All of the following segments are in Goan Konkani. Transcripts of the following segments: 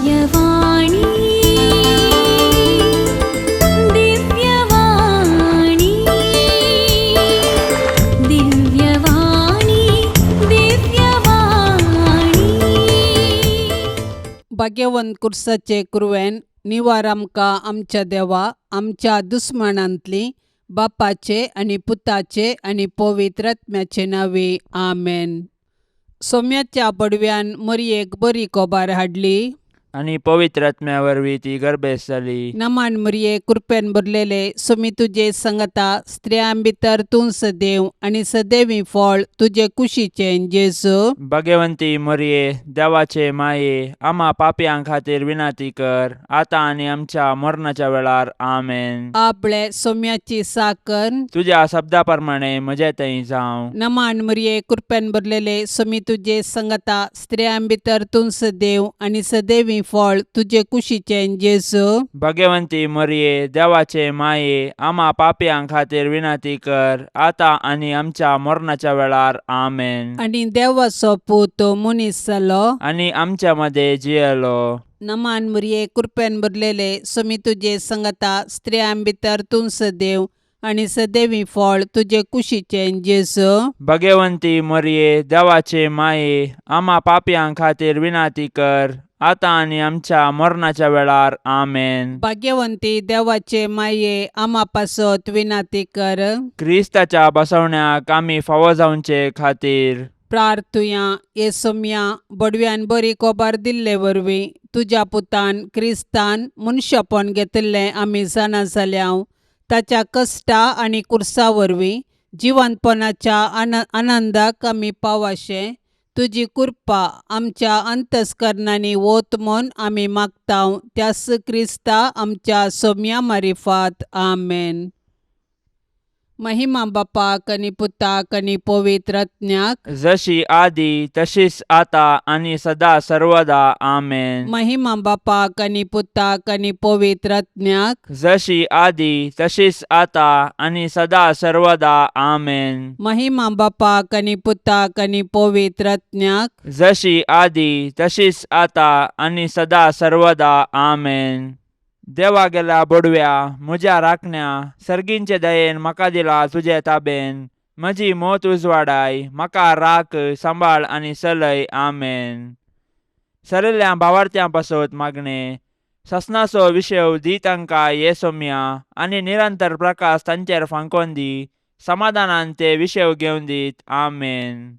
दिव्यवाणी, दिव्यवाणी, दिव्यवाणी, दिव्यवाणी. भाग्यवंत कुर्साचे कुरवेन निवार आमकां आमच्या देवा आमच्या दुस्मानांतली बापाचे आनी पुताचे आनी पवित्र आत्म्याचे नांवे आमेन. सोम्याच्या बडव्यान मरयेक बरी कोबार हाडली. आनी पवित्र आत्म्या वरवीं ती गर्भेस्त जाली. नमान मरये, कृपेन भरलेले, सोमी तुजे संगता, स्त्रियां भितर तूं सदैव आनी सदैवी फळ तुजे कुशीचें जेजू. भगवंती मरये, देवाचे माये, आमा पापयां खातीर विनंती कर, आतां आनी आमच्या मरणाच्या वेळार. आमेन. आपले सोम्याची साकर. तुज्या शब्दा प्रमाणे म्हजे थंय जावं. नमान मरये, कृपेन भरलेले, सोमी तुजे संगता, स्त्रियां भितर तूं सदैव आनी सदैवी फळ तुजे कुशीचें जेजू. भगवंती मरये, देवाचे माये, आमा पापयां खातीर विनंती कर, आतां आनी आमच्या मरणाच्या वेळार. आमेन. आनी देवाचो पूत मनीस जालो. आनी आमच्या मदें जियेलो. नमान मरये, कृपेन भरलेले, सोमी तुजे संगता, स्त्रियां भितर तूं सदैव आनी सदैवी फळ तुजे कुशीचें जेजू. भगवंती मरये, देवाचे माये, आमा पापयां खातीर विनंती कर, आतां आनी आमच्या मरणाच्या वेळार. आमेन. भाग्यवंती देवाचे माये, आमा पासत विनंती कर. क्रिस्ताच्या बसवण्याक आमी फावो जावचे खातीर. प्रार्थुया. ये सोम्या, बडव्यान बरी कोबार दिल्ले वरवीं तुज्या पुतान क्रिस्तान मनशापण घेतिल्लें आमी जाणा जाल्या. ताच्या कश्टा आनी कुर्सा वरवीं जिवंतपणाच्या आनंदाक आमी पावाशें तुजी कृपा आमच्या अंतस्करणांनी वत म्हूण आमी मागता, त्यास क्रिस्ता आमच्या सोम्या मारिफात. आमेन. महिमा बापाक आनी पुताक आनी पवित्र आत्म्याक. जशी आदी तशीच आता आनी सदा सर्वदा. आमेन. महिमा बापाक आनी पुताक आनी पवित्र आत्म्याक. जशी आदी तशीच आता आनी सदा सर्वदा. आमेन. महिमा बापाक आनी पुताक आनी पवित्र आत्म्याक. जशी आदी तशीच आता आनी सदा सर्वदा. आमेन. देवा गेल्या बोडव्या, म्हज्या राखण्या, सर्गींचे दयेन म्हाका दिला तुजे ताबेन. म्हजी मोत उजवाडाय, म्हाका राख, सांबाळ आनी चलय. आमेन. सरिल्ल्या भावार्थ्यां पासत मागणें. ससनाचो विशय दी तांकां ये सोम्या, आनी निरंतर प्रकाश तांचेर फांकोन दी. समाधानान ते विशय घेवन दीत. आमेन.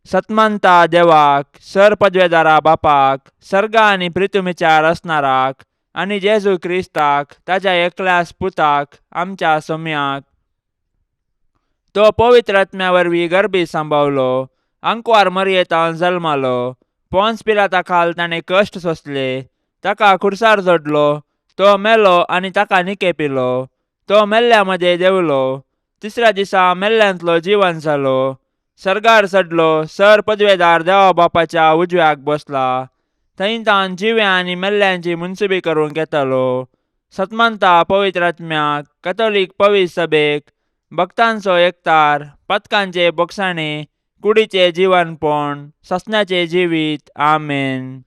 सतमंता देवाक, सर पदवेदारा बापाक, सर्गा आनी प्रितुमीच्या रचणाराक, आनी जेजू क्रिस्ताक, ताज्या एकल्याच पुताक, आमच्या सोम्याक, तो पवित्र आत्म्या वरवीं गर्भी सांबावलो, आंकवार मरयेतान जल्मालो, पोन्स पिलाता खाल ताणें कश्ट सोंसले, ताका खुर्सार जोडलो, तो मेलो आनी ताका निकेपिलो, तो मेल्ल्या मदें देंवलो, तिसऱ्या दिसा मेल्ल्यांतलो जिवन जालो, सर्गार चडलो, सर पदवेदार देवा बापाच्या उजव्याक बसला, थंय तान जिव्या आनी मेल्ल्यांची मुनसुबी करूंक येतालो. सतमंता पवित्र आत्म्याक, कथोलीक पवित्र सभेक, भक्तांचो एकतार, पथकांचे बोगसाणे, कुडीचे जिवनपण, ससनाचे जिवीत. आमेन.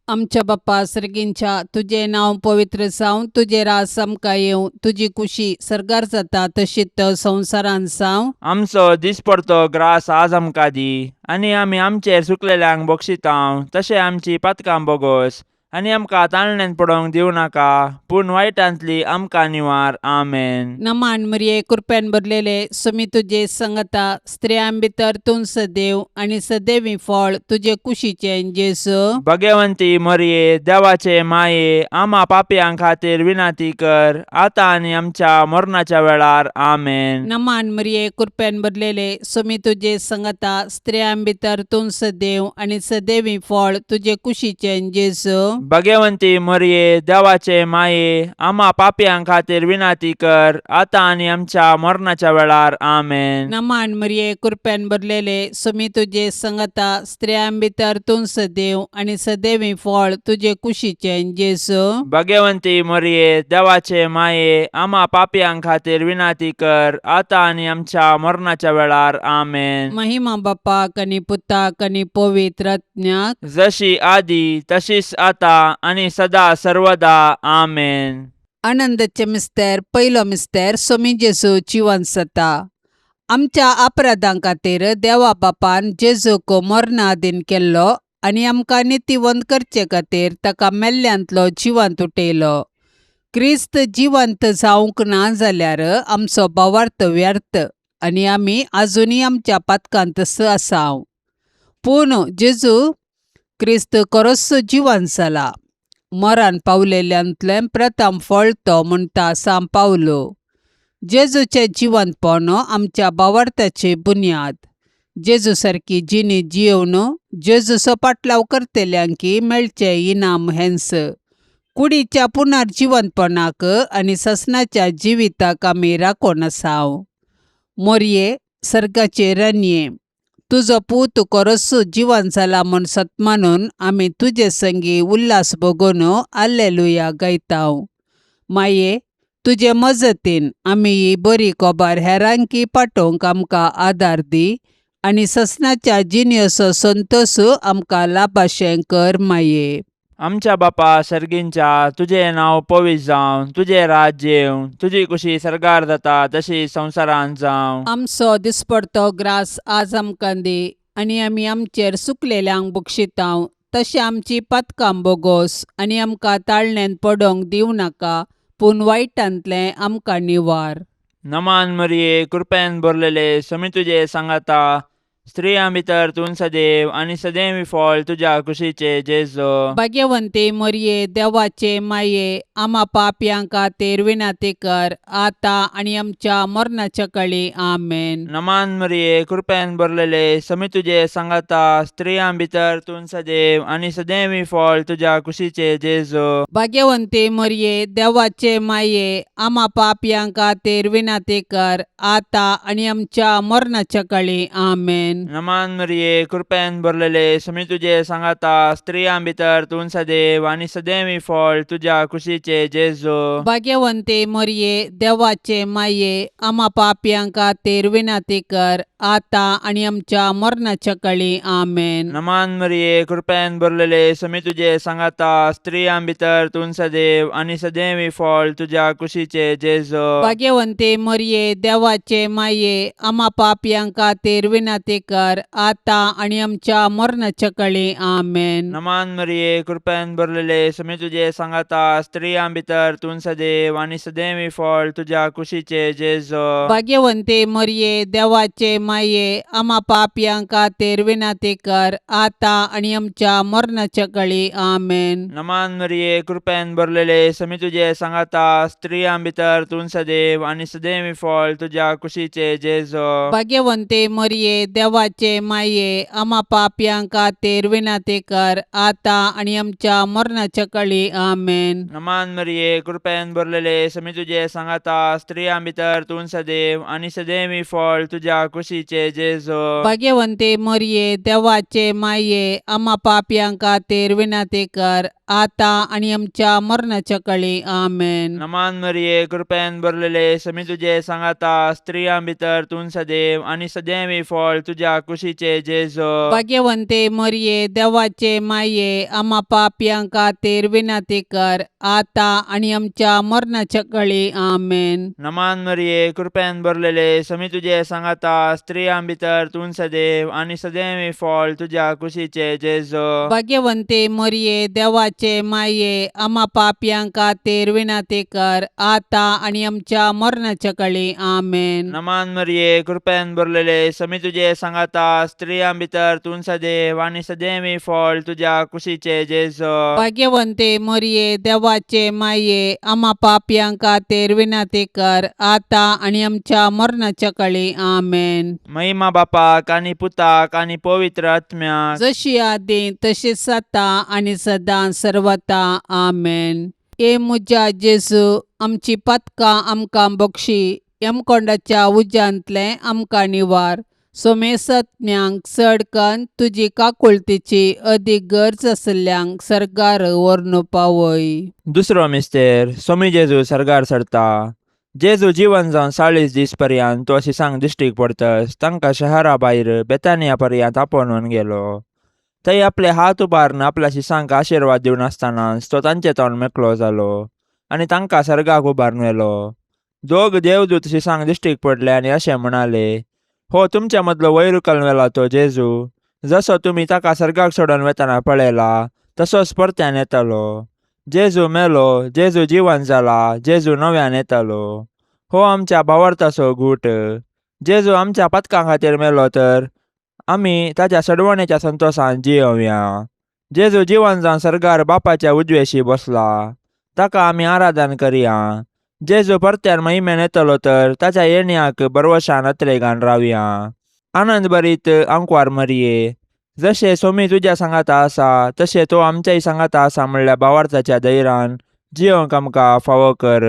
आमच्या बाप्पा सर्गींच्या, तुजें नांव पवित्र जावं, तुजें राज आमकां येवं, तुजी कुशी सर्गार जाता तशीच संवसारांत जावं. आमचो दिसपडतो ग्रास आज आमकां दी, आनी आमी आमचेर चुकलेल्यांक बक्षितांव तशें आमची पातकां बोगोस, आनी आमकां ताळण्यान पडोवंक दिवं नाका, पूण वायटांतली आमकां निवार. आमेन. नमान मरिये, कृपेन भरलेले, सुमी तुजे संगता, स्त्रियां भितर तूं सदैव आनी सदैवी फळ तुजे कुशीचें जेजू. भगवंती मरिये, देवाचे माये, आमा पापयां खातीर विनंती कर, आतां आनी आमच्या मरणाच्या वेळार. आमेन. नमान मरिये, कृपेन भरलेले, सुमी तुजे संगता, स्त्रियां भितर तूं सदैव आनी सदैवी फळ तुजे कुशीचें जेजू. भगवंती मरिये, देवाचे माये, आमा पापयां खातीर विनंती कर, आतां आनी आमच्या मरणाच्या वेळार. आमेन. नमान मरिये, कृपेन भरलेले, सुमी तुजे संगता, स्त्रियां भितर तूं सदैव आनी सदैवी फळ तुजे कुशीचें जेजू. भगवंती मरिये, देवाचे माये, आमा पापयां खातीर विनंती कर, आतां आनी आमच्या मरणाच्या वेळार. आमेन. महिमा बापाक आनी पुताक आनी पवित्र आत्म्याक. जशी आदी तशीच आता आतां आनी सदा सर्वदा. आमेन. आनंदाचे मिस्तेर. पयलो मिस्तेर, सोमी जेजू जिवन जाता. आमच्या अपराधां खातीर देवा बापान जेजूक मरणाधीन केल्लो आनी आमकां नितीवंत करचे खातीर ताका मेल्ल्यांतलो जिवंत उठयलो. क्रिस्त जिवंत जावंक ना जाल्यार आमचो भावार्थ व्यर्थ आनी आमी आजुनूय आमच्या पातकांतच आसा. पूण जेजू क्रिस्त खरोच जिवंत जाला, मरण पावलेल्यांतलें प्रथम फळ तो म्हणटा सांव पावलो. जेजूचें जिवंतपण आमच्या भावार्थाची बुन्याद. जेजू सारकी जिणी जियोवन जेजूचो पाटलाव करतल्यांकी मेळचें इनाम हेंच. कुडीच्या पुनर्जिवंतपणाक आनी ससनाच्या जिविताक आमी राखून आसाव. मोरये, सर्गाचे राणये, तुजो पूत खरोच जिवन जाला म्हूण सत मानून आमी तुजे संगी उल्हास भोगून आल्लेलुया गायताव. माये, तुजे मजतीन आमी ही बरी खबर हेरांकी पाठोवंक आमकां आदार दी आनी ससनाच्या जिणेचो संतोश आमकां लाभाशें कर. माये. आमच्या बापा सर्गींच्या, तुजें नांव पवित्र जावं, तुजें राज्य येवं, तुजी कुशी सर्गार जाता तशी संवसारांत जावं. आमचो दिसपडतो ग्रास आज आमकां दी आनी आमी आमचेर सुकलेल्यांक बक्षितांव तशें आमची पातकां बोगोस आनी आमकां ताळण्यांत पडोंक दिवं नाका, पूण वायटांतलें आमकां निवार. नमान मरिये, कृपेन भरलेले, समी तुजे सांगाता, स्त्रियां भितर तूं सदैव आनी सदैव फळ तुज्या कुशीचे जेजो. भाग्यवंती मरये, देवाचे माये, आमा पापयां खातीर विनंती कर, आतां आनी आमच्या मरणाच्या कळी. आमेन. नमान मरिये, कृपेन भरलेले, समी तुजे सांगाता, स्त्रियां भितर तूं सदैव आनी सदैव फळ तुज्या कुशीचे जेजो. भाग्यवंती मरये, देवाचे माये, आमा पापयां खातीर विनंती कर, आतां आनी आमच्या मरणाच्या कळी. आमेन. नमान मरिये, कृपेन भरलेले, समी तुजे सांगाता, स्त्रियां भितर तूं सदैव आनी सदैव फळ तुज्या कुशीचे जेजो. भाग्यवंती मरये, देवाचे माये, आमा पापयां खातीर विनंती कर, आतां आनी आमच्या मरणाच्या कळी. आमेन. नमान मरिये, कृपेन भरलेले, समी तुजे सांगाता, स्त्रियां भितर तूं सदैव आनी सदैव फळ तुज्या कुशीचे जेजो. भाग्यवंती मरये, देवाचे माये, आमा पापयां खातीर विनंती कर, आतां आनी आमच्या मरणाच्या कळी. आमेन. नमान मरिये, कृपेन भरलेले, समी तुजे सांगाता, स्त्रियां भितर तूं सदैव आनी सदैव फळ तुज्या कुशीचे जेजो. भाग्यवंती मरये, देवाचे माये, आमा पापयां खातीर विनंती कर, आतां आनी आमच्या मरणाच्या कळी. आमेन. नमान मरिये, कृपेन भरलेले, समी तुजे सांगाता, स्त्रियां भितर तूं सदैव आनी सदैव फळ तुज्या कुशीचे जेजो. भाग्यवंती मरये, देवाचे माये, आमा पापयां खातीर विनंती कर, आतां आनी आमच्या मरणाच्या कळी. आमेन. नमान मरिये, कृपेन भरलेले, समी तुजे सांगाता, स्त्रियां भितर तूं सदैव आनी सदैव फळ तुज्या कुशीचे जेजो. भाग्यवंती मरये, देवाचे माये, आमा पापयां खातीर विनंती कर, आतां आनी आमच्या मरणाच्या कळी. आमेन. नमान मरिये, कृपेन भरलेले, समी तुजे सांगाता, स्त्रियां भितर तूं सदैव आनी सदैव फळ तुज्या कुशीचे जेजो. भाग्यवंती मरये, देवाचे माये, आमा पापयां खातीर विनंती कर, आतां आनी आमच्या मरणाच्या कळी. आमेन. नमान मरिये, कृपेन भरलेले, समी तुजे सांगाता, स्त्रियां भितर तूं सदैव आनी सदैव फळ तुज्या कुशीचे जेजो. भाग्यवंती मरये, देवाचे माये, आमा पापयां खातीर विनंती कर, आतां आनी आमच्या मरणाच्या कळी. आमेन. नमान मरिये, कृपेन भरलेले, समी तुजे सांगाता, स्त्रियां भितर तूं सदैव आनी सदैव फळ तुज्या कुशीचे जेजो. भाग्यवंती मरये, देवाचे माये, आमा पापयां खातीर विनंती कर, आतां आनी आमच्या मरणाच्या कळी. आमेन. महिमा बापाक आनी पुताक आनी पवित्र आत्म्याक. जशी आदी तशीच आतां आनी सदां सर्वता. आमेन. ए म्हज्या जेजू, आमची पातकां आमकां बक्षी, यमकोंडाच्या उज्यांतलें आमकां निवार, सोमेसत्म्यांक चड कन्न तुजी काकुळतीची अदीक गरज आशिल्ल्यांक सर्गार व्हरून पावय. दुसरो मिस्तेर, सोमी जेजू सर्गार सरता. जेजू जिवन जावन 40 दीस पर्यंत तो शिसांक दिश्टीक पडतस तांकां शहरा भायर बेतानिया पर्यंत आपोवन गेलो. थंय आपले हात उबारून आपल्या शिसांक आशिर्वाद दिवन आसतनाच तो तांचे तोंड मेकळो जालो आनी तांकां सर्गाक उबारून व्हेलो. दोग देवदूत शिसांक दिश्टीक पडले आनी अशें म्हणाले, हो तुमच्या मदलो वयर उखलून व्हेला तो जेजू, जसो तुमी ताका सर्गाक सोडून वेतना पळयला तसोच परत्यान येतलो. जेजू मेलो, जेजू जिवन जाला, जेजू नव्यान येतलो. हो आमच्या भावार्थाचो गूट. जेजू आमच्या पातकां खातीर मेलो तर आमी ताच्या सडवणेच्या संतोशान जियोवया. जेजू जिवन जावन सर्गार बापाच्या उजवेशी बसला, ताका आमी आराधन करया. जेजू परत्यान महिमेन येतलो तर ताच्या येण्याक बरवशान अत्रेगान रावया. आनंद भरीत आंकवार मरये, जशें सोमी तुज्या सांगाता आसा तशें तो आमच्याय सांगाता आसा म्हणल्या भावार्थाच्या धैरान जियोंक आमकां फावो कर.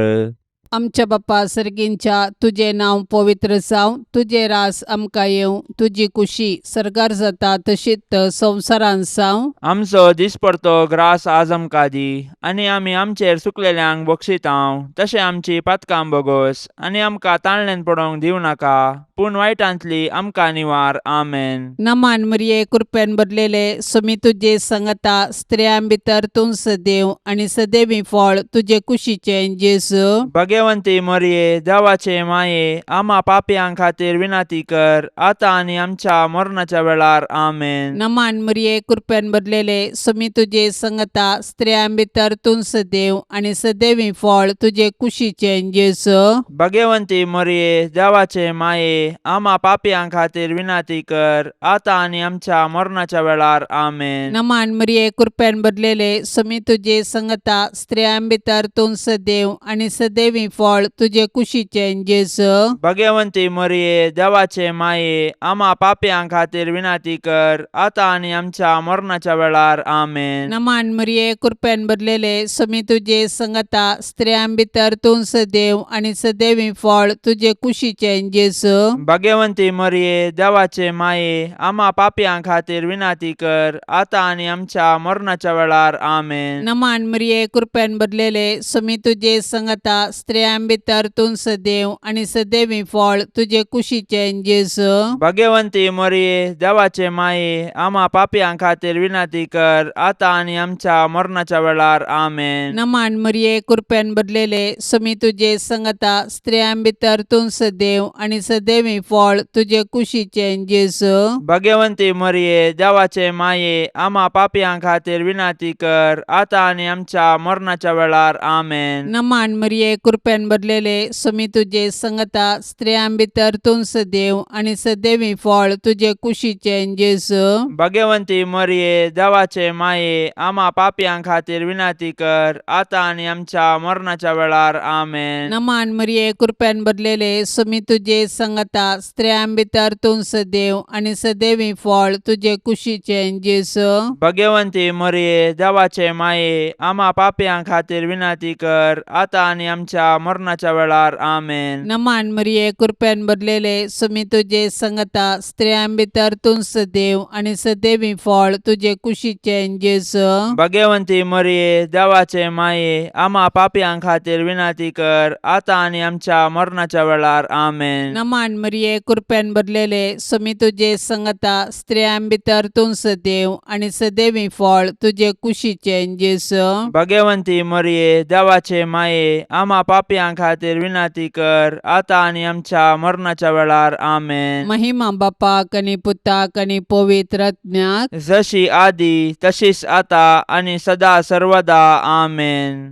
आमच्या बापा सर्गींच्या, तुजें नांव पवित्र जावं, तुजें रास आमकां येवं, तुजी कुशी सर्गार जाता तशीच संवसारांत जावं. आमचो दिसपडतो ग्रास आज आमकां दी, आनी आमी आमचेर सुकलेल्यांक बक्षितांव तशें आमची पातकां बोगोस, आनी आमकां ताळण्यान पडोवंक दिवं नाका, पूण वायटांतली आमकां निवार. आमेन. नमान मरिये, कृपेन भरलेले, सुमी तुजे संगता, स्त्रियां भितर तूं सदैव आनी सदैवी फळ तुजे कुशीचें जेजू. भगवंती मरये, देवाचे माये, आमा पापयां खातीर विनंती कर, आतां आनी आमच्या मरणाच्या वेळार. आमेन. नमान मरिये, कृपेन भरलेले, सुमी तुजे संगता, स्त्रियां भितर तूं सदैव आनी सदैवी फळ तुजे कुशीचें जेजू. भगवंती मरये, देवाचे माये, आमा पापयां खातीर विनंती कर, आतां आनी आमच्या मरणाच्या वेळार. आमेन. नमान मरिये, कृपेन भरलेले, सुमी तुजे संगता, स्त्रियां भितर तूं सदैव आनी सदैवी फळ तुजे कुशीचें जेजू. भगवंती मरये, देवाचे माये, आमा पापयां खातीर विनंती कर, आतां आनी आमच्या मरणाच्या वेळार. आमेन. नमान मरिये, कृपेन भरलेले, सुमी तुजे संगता, स्त्रियां भितर तूं सदैव आनी सदैवी फळ तुजे कुशीचें जेजू. भगवंती मरये, देवाचे माये, आमा पापयां खातीर विनंती कर, आतां आनी आमच्या मरणाच्या वेळार. आमेन. नमान मरिये, कृपेन भरलेले, सुमी तुजे संगता, स्त्रियां भितर तूं सदैव आनी सदैवी फळ तुजे कुशीचें जेजू. भगवंती मरये, देवाचे माये, आमा पापयां खातीर विनंती कर, आतां आनी आमच्या मरणाच्या वेळार. आमेन. नमान मरिये, कृपेन भरलेले, सुमी तुजे संगता, स्त्रियां भितर तूं सदैव आनी सदैवी फळ तुजे कुशीचें जेजू. भगवंती मरये, देवाचे माये, आमा पापयां खातीर विनंती कर, आतां आनी आमच्या मरणाच्या वेळार. आमेन. नमान मरिये, कृपेन भरलेले, सुमी तुजे संगता, स्त्रियां भितर तूं सदैव आनी सदैवी फळ तुजे कुशीचें जेजू. भगवंती मरये, देवाचे माये, आमा पापयां खातीर विनंती कर, आतां आनी आमच्या मरणाच्या वेळार. आमेन. नमान मरिये, कृपेन भरलेले, सुमी तुजे संगता, स्त्रियां भितर तूं सदैव आनी सदैवी फळ तुजे कुशीचें जेजू. भगवंती मरये, देवाचे माये, आमा पापयां खातीर विनंती कर, आतां आनी आमच्या मरणाच्या वेळार. आमेन. नमान मरिये, कृपेन भरलेले, सुमी तुजे संगता, स्त्रियां भितर तूं सदैव आनी सदैवी फळ तुजे कुशीचें जेजू. भगवंती मरये, देवाचे माये, आमा पापयां खातीर विनंती कर, आतां आनी आमच्या मरणाच्या वेळार. आमेन. नमान मरिये, कृपेन भरलेले, सुमी तुजे संगता, स्त्रियां भितर तूं सदैव आनी सदैवी फळ तुजे कुशीचें जेजू. भगवंती मरये, देवाचे माये, आमा पापयां खातीर विनंती कर, आतां आनी आमच्या मरणाच्या वेळार. आमेन. महिमा बापाक आनी पुताक आनी पवित्र आत्म्याक, जशी आदी तशीच आता आनी सदा सर्वदा. आमेन.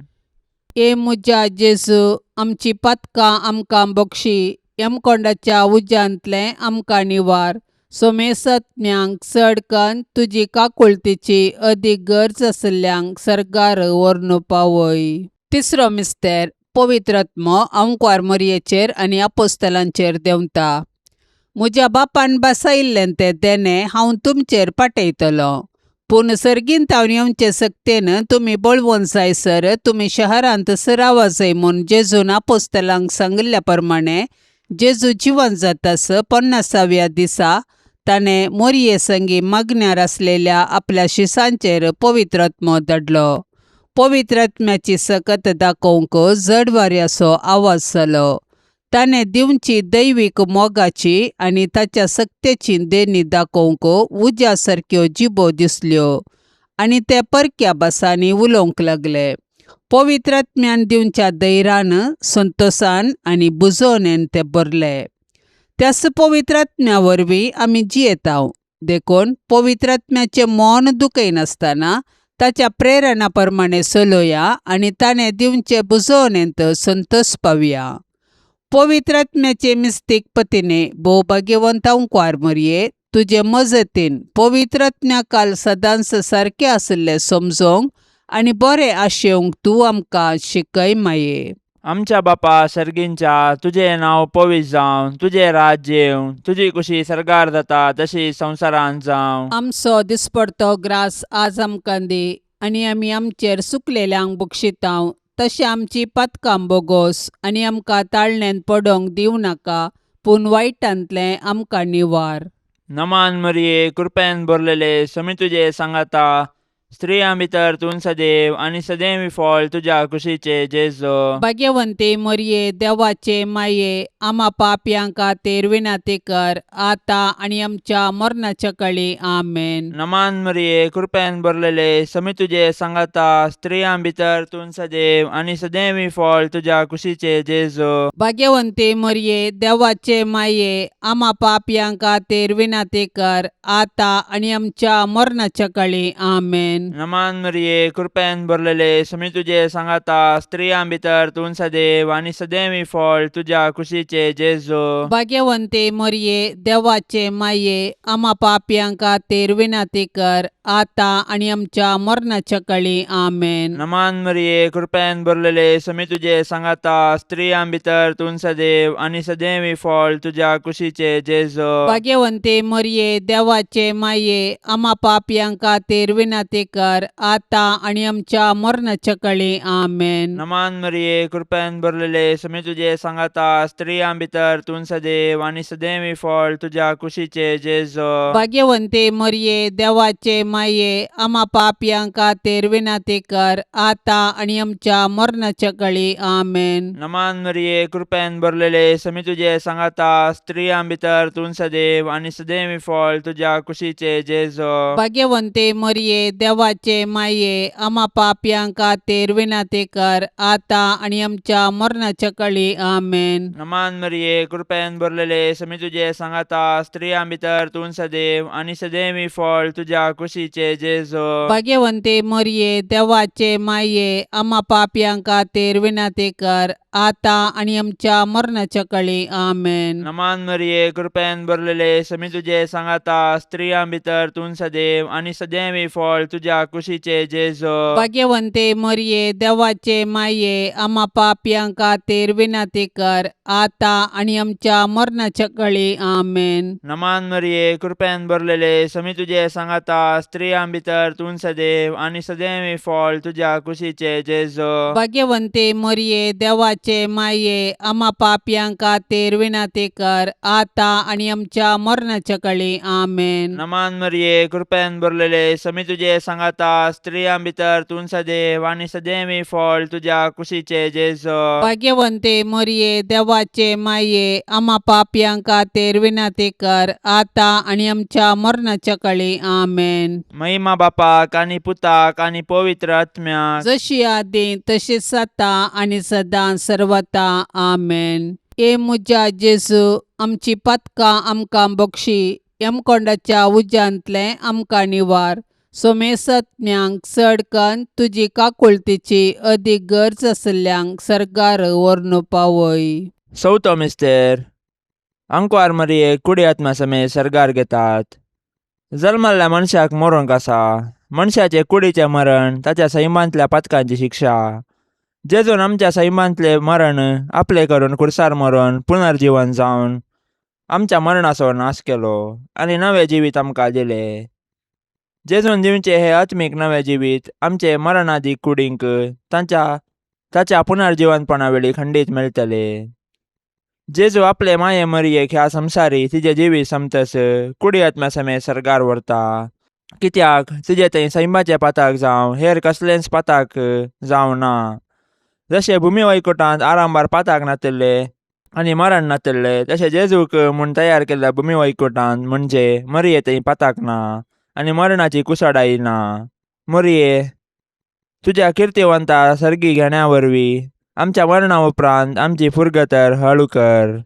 ए म्हज्या जेजू, आमची पातकां आमकां बक्षी, यमकोंडाच्या उज्यांतलें आमकां निवार, सोमेसत्म्यांक चड कन्न तुजी काकुळतीची अदीक गरज आशिल्ल्यांक सर्गार व्हरून पावय. तिसरो मिस्तेर, पवित्र आत्मो आंकवार मरयेचेर आनी आपोस्तलांचेर देंवता. म्हज्या बापान बसयिल्लें तें देणें हांव तुमचेर पाठयतलो, पूण सर्गींत हांव येवचे सक्तेन तुमी बळवंत जायसर तुमी शहरांत सरावा जाय म्हूण जेजून आपोस्तलांक सांगिल्ल्या प्रमाणे, जेजू जिवन जातास 50व्या दिसा ताणें मोरये संगी मागण्यार आसलेल्या आपल्या शिसांचेर पवित्र आत्मो धाडलो. पवित्र आत्म्याची सकत दाखोवंक जड वाऱ्याचो आवाज जालो. ताणें दिवची दैवीक मोगाची आनी ताच्या सक्तेची देणी दाखोवंक उज्या सारक्यो जिबो दिसल्यो आनी ते परक्या भासांनी उलोवंक लागले. पवित्र आत्म्यान दिवच्या धैर्यान, संतोसान आनी बुजोवणेन ते भरले. त्याच पवित्र आत्म्या वरवीं आमी जियेतांव. देखून पवित्र आत्म्याचें मन दुखयनासतना ताच्या प्रेरणा प्रमाणें चलोया आनी ताणें दिवचे बुजोवणेंत संतोस पावया. पवित्र आत्म्याचे मिस्तीक पतीने भोव भाग्यवंत अंकवार मरये, तुजे मजतीन पवित्र आत्म्या काल सदांच सारकें आशिल्लें समजोंक आनी बरें आशेवंक तूं आमकां शिकय माये. आमच्या बापा सर्गींच्या, तुजें नांव पवित्र जावं, तुजें राज्य येवं, तुजी कुशी सर्गार जाता तशी संवसारांत जावं. आमचो दिसपडतो ग्रास आज आमकां दी आनी आमी आमचेर सुकलेल्यांक बक्षितांव तशें आमची पातकां बोगोस आनी आमकां ताळण्यांत पडोंक दिवं नाका, पूण वायटांतलें आमकां निवार. नमान मरिये, कृपेन भरलेले, समी तुजे सांगाता, स्त्रियां भितर तूं सदैव आनी सदैव फळ तुज्या कुशीचे जेजो. भाग्यवंती मरये, देवाचे माये, आमा पापयां खातीर विनंती कर आतां आनी आमच्या मरणाच्या कळी. आमेन. नमान मरिये, कृपेन भरलेले, समी तुजे सांगाता, स्त्रियां भितर तूं सदैव आनी सदैव फळ तुज्या कुशीचे जेजो. भाग्यवंती मरये, देवाचे माये, आमा पापयां खातीर विनंती कर आतां आनी आमच्या मरणाच्या कळी. आमेन. नमान मरिये, कृपेन भरलेले, समी तुजे सांगाता, स्त्रियां भितर तूं सदैव आनी सदैव फळ तुज्या कुशीचे जेजो. भाग्यवंती मरये, देवाचे माये, आमा पापयां खातीर विनंती कर आतां आनी आमच्या मरणाच्या कळी. आमेन. नमान मरिये, कृपेन भरलेले, समी तुजे सांगाता, स्त्रियां भितर तूं सदैव आनी सदैव फळ तुज्या कुशीचे जेजो. भाग्यवंती मरये, देवाचे माये, आमा पापयां खातीर विनंती कर आतां आनी आमच्या मरणाच्या कळी. आमेन. नमान मरिये, कृपेन भरलेले, समी तुजे सांगाता, स्त्रियां भितर तूं सदैव आनी सदैव फळ तुज्या कुशीचे जेजो. भाग्यवंती मरये, देवाचे माये, आमा पापयां खातीर विनंती कर आतां आनी आमच्या मरणाच्या कळी. आमेन. नमान मरिये, कृपेन भरलेले, समी तुजे सांगाता, स्त्रियां भितर तूं सदैव आनी सदैव फळ तुज्या कुशीचे जेजो. भाग्यवंती मरये, देवाचे माये, आमा पापयां खातीर विनंती कर आतां आनी आमच्या मरणाच्या कळी. आमेन. नमान मरिये, कृपेन भरलेले, समी तुजे सांगाता, स्त्रियां भितर तूं सदैव आनी सदैव फळ तुज्या कुशीचे जेजो. भाग्यवंती मरये, देवाचे माये, आमा पापयां खातीर विनंती कर आतां आनी आमच्या मरणाच्या कळी. आमेन. नमान मरिये, कृपेन भरलेले, समी तुजे सांगाता, स्त्रियां भितर तूं सदैव आनी सदैव फळ तुज्या कुशीचे जेजो. भाग्यवंती मरये, देवाचे माये, आमा पापयां खातीर विनंती कर आतां आनी आमच्या मरणाच्या कळी. आमेन. नमान मरिये, कृपेन भरलेले, समी तुजे सांगाता, स्त्रियां भितर तूं सदैव आनी सदैव फळ तुज्या कुशीचे जेजो. भाग्यवंती मरये, देवाचे माये, आमा पापयां खातीर विनंती कर आतां आनी आमच्या मरणाच्या कळी. आमेन. नमान मरिये, कृपेन भरलेले, समी तुजे सांगाता, स्त्रियां भितर तूं सदैव आनी सदैव फळ तुज्या कुशीचे जेजो. भाग्यवंती मरये, देवाचे माये, आमा पापयां खातीर विनंती कर आतां आनी आमच्या मरणाच्या कळी. आमेन. महिमा बापाक आनी पुताक आनी पवित्र आत्म्याक, जशी आदी तशीच आतां आनी सदां सर्वता. आमेन. ए म्हज्या जेजू, आमची पातकां आमकां बक्षी, यमकोंडाच्या उज्यांतलें आमकां निवार, सोमेसत्म्यांक चड कन्न तुजी काकुळतीची अदीक गरज आशिल्ल्यांक सर्गार व्हरून पावय. चवथो मिस्तेर, आंकवार मरियेक कुडी आत्मा समेत सर्गार घेतात. जल्मल्ल्या मनशाक मरूंक आसा. मनशाचे कुडीचें मरण ताच्या सैमांतल्या पातकांची शिक्षा. जेजून आमच्या सैमांतलें मरण आपलें करून खुर्सार मरून पुनर्जिवन जावन आमच्या मरणाचो नाश केलो आनी नवें जिवीत आमकां दिलें. जेजून दिवचें हें आत्मीक नवें जिवीत आमचे मरणादी कुडींक तांच्या ताच्या पुनर्जिवनपणा वेळी खंडीत मेळटलें. जेजू आपले माये मरियेक ह्या संवसारी तिजें जिवीत समतस कुडी आत्म्या समेत सर्गार व्हरता, कित्याक तिजें थंय सैमाचें पाताक जावं हेर कसलेंच पाताक जावं ना. जशें भुमी वैकुटांत आरंभार पाताक नातिल्लें आनी मरण नातल्ले तशें जेजूक म्हूण तयार केल्ल्या भूमी वैकुटान म्हणजे मरिये थंय पाताक ना आनी मरणाची कुसाडाय ना. मरिये, तुज्या किर्तिवंता सर्गी घेण्या वरवीं आमच्या मरणा उपरांत आमची फुरगतर हळू कर.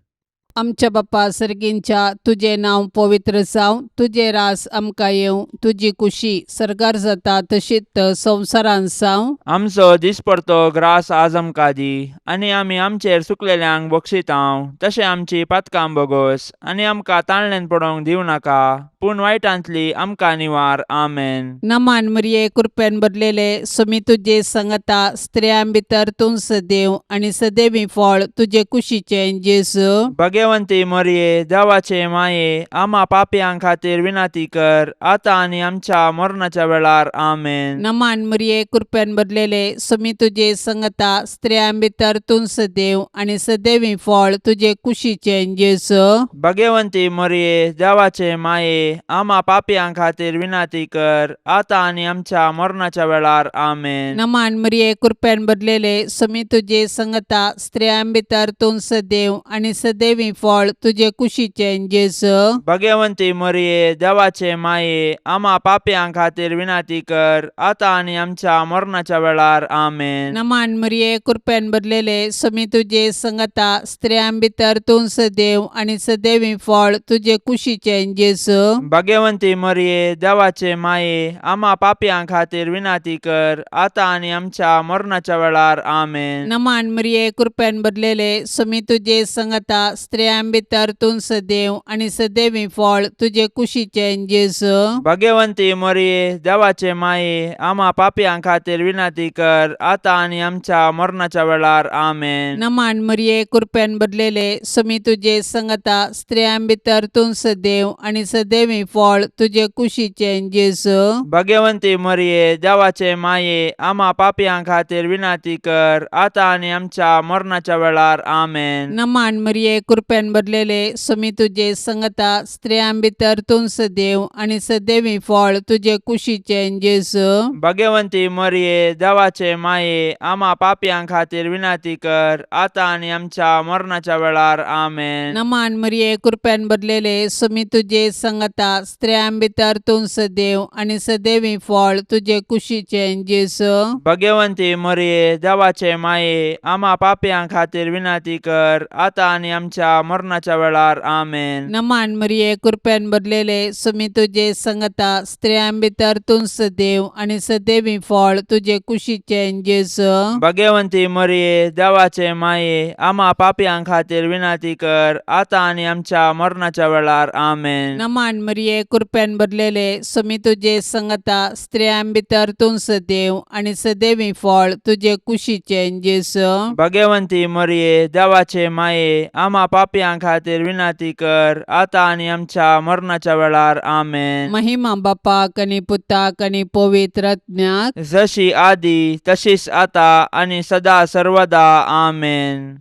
आमच्या बापा सर्गींच्या तुजें नांव पवित्र जावं, तुजें रास आमकां येवं, तुजी कुशी सर्गार जाता तशीच संवसारांत जावं. आमचो दिसपडतो ग्रास आज आमकां दी आनी आमी आमचेर चुकलेल्यांक बक्षितांव तशें आमची पातकां बोगोस आनी आमकां ताणल्यान पडोवंक दिवं नाका पूण वायटांतली आमकां निवार. आमेन. नमान मरिये, कृपेन भरलेले, सुमी तुजे संगता, स्त्रियां भितर तूं सदैव आनी सदैवी फळ तुजे कुशीचें जेजू. भगवंती मरिये, देवाचे माये, आमा पापयां खातीर विनंती कर आतां आनी आमच्या मरणाच्या वेळार. आमेन. नमान मरिये, कृपेन भरलेले, सुमी तुजे संगता, स्त्रियां भितर तूं सदैव आनी सदैवी फळ तुजे कुशीचें जेजू. भगवंती मरिये, देवाचे माये, आमा पापयां खातीर विनंती कर आतां आनी आमच्या मरणाच्या वेळार. आमेन. नमान मरिये, कृपेन भरलेले, सुमी तुजे संगता, स्त्रियां भितर तूं सदैव आनी सदैवी फळ तुजे कुशीचें जेजू. भगवंती मरिये, देवाचे माये, आमा पापयां खातीर विनंती कर आतां आनी आमच्या मरणाच्या वेळार. आमेन. नमान मरिये, कृपेन भरलेले, सुमी तुजे संगता, स्त्रियां भितर तूं सदैव आनी सदैवी फळ तुजे कुशीचें जेजू. भगवंती मरिये, देवाचे माये, आमा पापयां खातीर विनंती कर आतां आनी आमच्या मरणाच्या वेळार. आमेन. नमान मरिये, कृपेन भरलेले, सुमी तुजे संगता, स्त्रियां भितर तूं सदैव आनी सदैवी फळ तुजे कुशीचें जेजू. भगवंती मरिये, देवाचे माये, आमा पापयां खातीर विनंती कर आतां आनी आमच्या मरणाच्या वेळार. आमेन. नमान मरिये, कृपेन भरलेले, सुमी तुजे संगता, स्त्रियां भितर तूं सदैव आनी सदैवी फळ तुजे कुशीचें जेजू. भगवंती मरिये, देवाचे माये, आमा पापयां खातीर विनंती कर आतां आनी आमच्या मरणाच्या वेळार. आमेन. नमान मरिये, कृपेन भरलेले, सुमी तुजे संगता, स्त्रियां भितर तूं सदैव आनी सदैवी फळ तुजे कुशीचें जेजू. भगवंती मरिये, देवाचे माये, आमा पापयां खातीर विनंती कर आतां आनी आमच्या मरणाच्या वेळार. आमेन. नमान मरिये, कृपेन भरलेले, सुमी तुजे संगता, स्त्रियां भितर तूं सदैव आनी सदैवी फळ तुजे कुशीचें जेजू. भगवंती मरिये, देवाचे माये, आमा पापयां खातीर विनंती कर आतां आनी आमच्या मरणाच्या वेळार. आमेन. नमान मरिये, कृपेन भरलेले, सुमी तुजे संगता, स्त्रियां भितर तूं सदैव आनी सदैवी फळ तुजे कुशीचें जेजू. भगवंती मरिये, देवाचे माये, आमा पापयां खातीर विनंती कर आतां आनी आमच्या मरणाच्या वेळार. आमेन. नमान मरिये, कृपेन भरलेले, सुमी तुजे संगता, स्त्रियां भितर तूं सदैव आनी सदैवी फळ तुजे कुशीचें जेजू. भगवंती मरिये, देवाचे माये, आमा पापयां खातीर विनंती कर आतां आनी आमच्या मरणाच्या वेळार. आमेन. महिमा बापाक आनी पुताक आनी पवित्र आत्म्याक. जशी आदी तशीच आता आनी सदा सर्वदा. आमेन.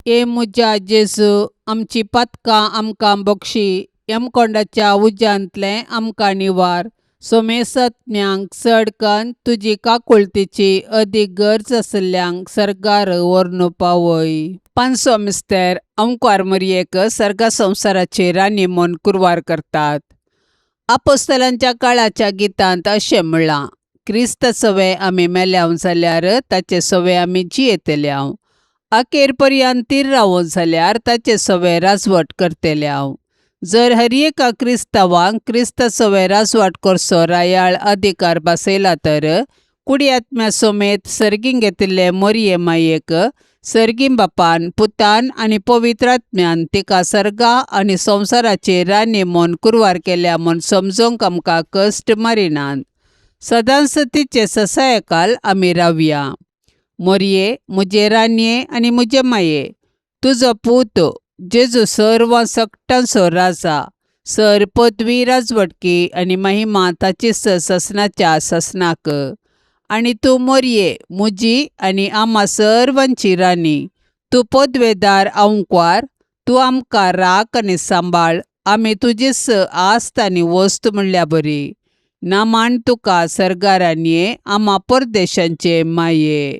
ए म्हज्या जेजू, आमची पातकां आमकां बक्षी, यमकोंडाच्या उज्यांतलें आमकां निवार, सोमेसत्म्यांक चड कन्न तुजी काकुळतीची अदीक गरज आशिल्ल्यांक सर्गार व्हरून पावय. पांचसो मिस्तेर अंकवार मरयेक सर्गा संवसाराची राणी म्हूण कुरवार करतात. आपोस्तलांच्या काळाच्या गितांत अशें म्हणलां, क्रिस्त सवे आमी मेल्याव जाल्यार ताचे सवे आमी जियेतल्याव, अखेर पर्यंत तीर रावो जाल्यार ताचे सवे राजवट करतल्याव. जर हर एका क्रिस्तांवांक क्रिस्त सवे राजवाट करचो रायाळ अधिकार बसयला तर कुडी आत्म्या समेत सर्गीं घेतिल्ले मोरये मायेक सर्गीं बापान, पुतान आनी पवित्र आत्म्यान तिका सर्गा आनी संवसाराची राणी म्हूण कुरवार केल्या म्हूण समजूंक आमकां कश्ट मारिनात. सदांच तिचे ससायकाल आमी रावया. मोरये, म्हजे राणये आनी म्हजे माये, तुजो पूत जेजू सर्व सकटांचो राजा, सर पदवी, राजवटकी आनी महिमा ताची ससनाच्या ससनाक. आनी तूं मोरये, म्हजी आनी आमा सर्वांची राणी, तूं पदवेदार आंकवार, तूं आमकां राख आनी सांबाळ, आमी तुजीच आस्त आनी वस्त म्हणल्या बरी. नामान तुका सर्गारानये, आमा परदेशांचे माये.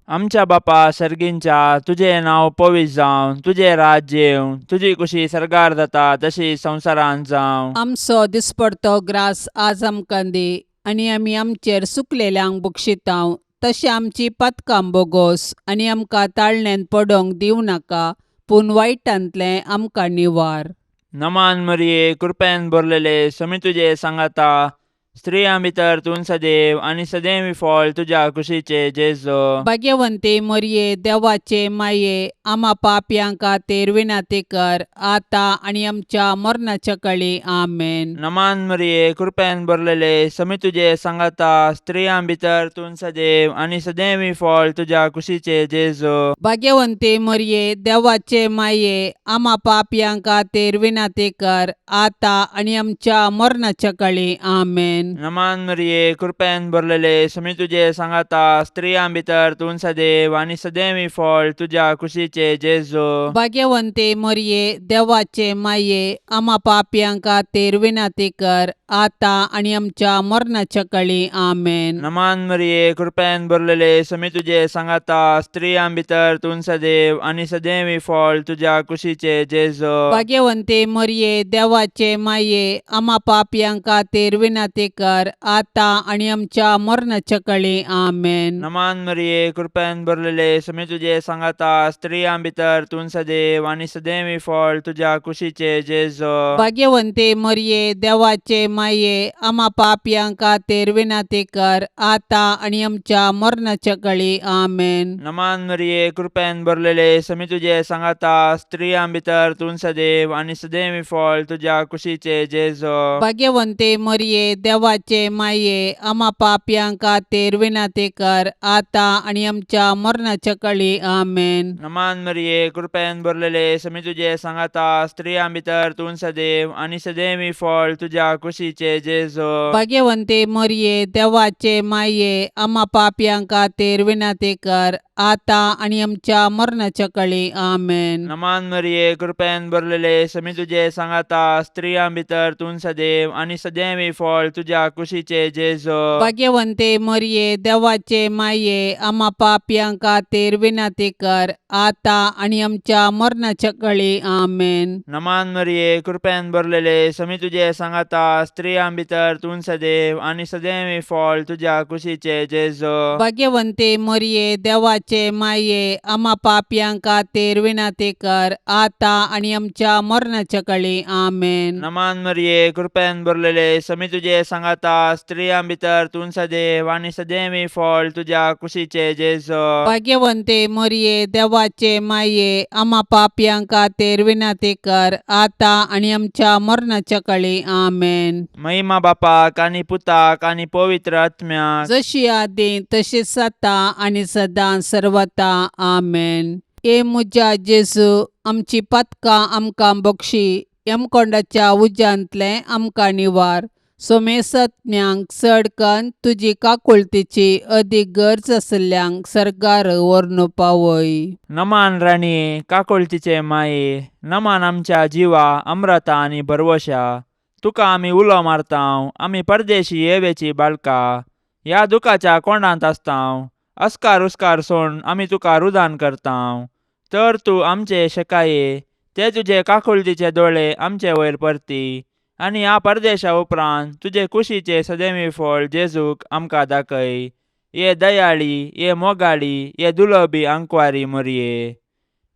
आमच्या बापा सर्गींच्या तुजें नांव पवित्र जावं, तुजें राज्य येवं, तुजी कुशी सर्गार जाता तशी संवसारांत जावं. आमचो दिसपडतो ग्रास आज आमकां दी आनी आमी आमचेर सुकलेल्यांक बक्षितांव तशें आमची पातकां बोगोस आनी आमकां ताळण्यांत पडोंक दिवं नाका पूण वायटांतलें आमकां निवार. नमान मरिये, कृपेन भरलेले, समी तुजे सांगाता, स्त्रियां भितर तूं सदैव आनी सदैव फळ तुज्या कुशीचे जेजो. भाग्यवंती मरये, देवाचे माये, आमा पापयां खातीर विनंती कर आतां आनी आमच्या मरणाच्या कळी. आमेन. नमान मरिये, कृपेन भरलेले, समी तुजे सांगाता, स्त्रियां भितर तूं सदैव आनी सदैव फळ तुज्या कुशीचे जेजो. भाग्यवंती मरये, देवाचे माये, आमा पापयां खातीर विनंती कर आतां आनी आमच्या मरणाच्या कळी. आमेन. नमान मरिये, कृपेन भरलेले, समी तुजे सांगाता, स्त्रियां भितर तूं सदैव आनी सदैव फळ तुज्या कुशीचे जेजो. भाग्यवंती मरये, देवाचे माये, आमा पापयां खातीर विनंती कर आतां आनी आमच्या मरणाच्या कळी. आमेन. नमान मरिये, कृपेन भरलेले, समी तुजे सांगाता, स्त्रियां भितर तूं सदैव आनी सदैव फळ तुज्या कुशीचे जेजो. भाग्यवंती मरये, देवाचे माये, आमा पापयां खातीर विनंती कर आतां आनी आमच्या मरणाच्या कळी. आमेन. नमान मरिये, कृपेन भरलेले, समी तुजे सांगाता, स्त्रियां भितर तूं सदैव आनी सदैव फळ तुज्या कुशीचे जेजो. भाग्यवंती मरये, देवाचे माये, आमा पापयां खातीर विनंती कर आतां आनी आमच्या मरणाच्या कळी. आमेन. नमान मरिये, कृपेन भरलेले, समी तुजे सांगाता, स्त्रियां भितर तूं सदैव आनी सदैव फळ तुज्या कुशीचे जेजो. भाग्यवंती मरये, देवाचे माये, आमा पापयां खातीर विनंती कर आतां आनी आमच्या मरणाच्या कळी. आमेन. नमान मरिये, कृपेन भरलेले, समी तुजे सांगाता, स्त्रियां भितर तूं सदैव आनी सदैव फळ तुज्या कुशीचे जेजो. भाग्यवंती मरये, देवाचे माये, आमा पापयां खातीर विनंती कर आतां आनी आमच्या मरणाच्या कळी. आमेन. नमान मरिये, कृपेन भरलेले, समी तुजे सांगाता, स्त्रियां भितर तूं सदैव आनी सदैव फळ तुज्या कुशीचे जेजो. भाग्यवंती मरये, देवाचे माये, आमा पापयां खातीर विनंती कर आतां आनी आमच्या मरणाच्या कळी. आमेन. नमान मरिये, कृपेन भरलेले, समी तुजे सांगाता, स्त्रियां भितर तूं सदैव आनी सदैव फळ तुज्या कुशीचे जेजो. भाग्यवंती मरये, देवाचे माये, आमा पापयां खातीर विनंती कर आतां आनी आमच्या मरणाच्या कळी. आमेन. नमान मरिये, कृपेन भरलेले, समी तुजे सांगाता, स्त्रियां भितर तूं सदैव आनी सदैव फळ तुज्या कुशीचे जेजो. भाग्यवंती मरये, देवाचे माये, आमा पापयां खातीर विनंती कर आतां आनी आमच्या मरणाच्या कळी. आमेन. महिमा बापाक आनी पुताक आनी पवित्र आत्म्याक, जशी आदी तशीच आतां आनी सदां सर्वता. आमेन. ए म्हज्या जेजू, आमची पातकां आमकां बक्षी, यमकोंडाच्या उज्यांतलें आमकां निवार, सोमेसत्म्यांक चड कन्न तुजी काकुळतीची अदीक गरज आशिल्ल्यांक सर्गार व्हरून पावय. नमान राणये, काकुळतीचे माये, नमान आमच्या जिवा अमृता आनी भरवशा, तुका आमी उलो मारतांव, आमी परदेशी येवेची बाळका, ह्या दुखाच्या कोंडांत आसतांव, अस्कार उस्कार सोड आमी तुका रुदान करतांव, तर तूं आमचे शेकाये ते तुजे काकुळतीचे दोळे आमचे वयर परती आनी ह्या परदेशा उपरांत तुजे कुशीचे सदैवी फळ जेजूक आमकां दाखय. ये दयाळी, ये मोगाळी, ये दुलबी आंकवारी मोरये,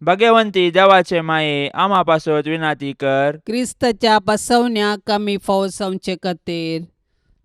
भगवंती देवाचे माये, आमा पासत विनाती कर. क्रिस्ताच्या बसवण्याक आमी फावो जावचे खातीर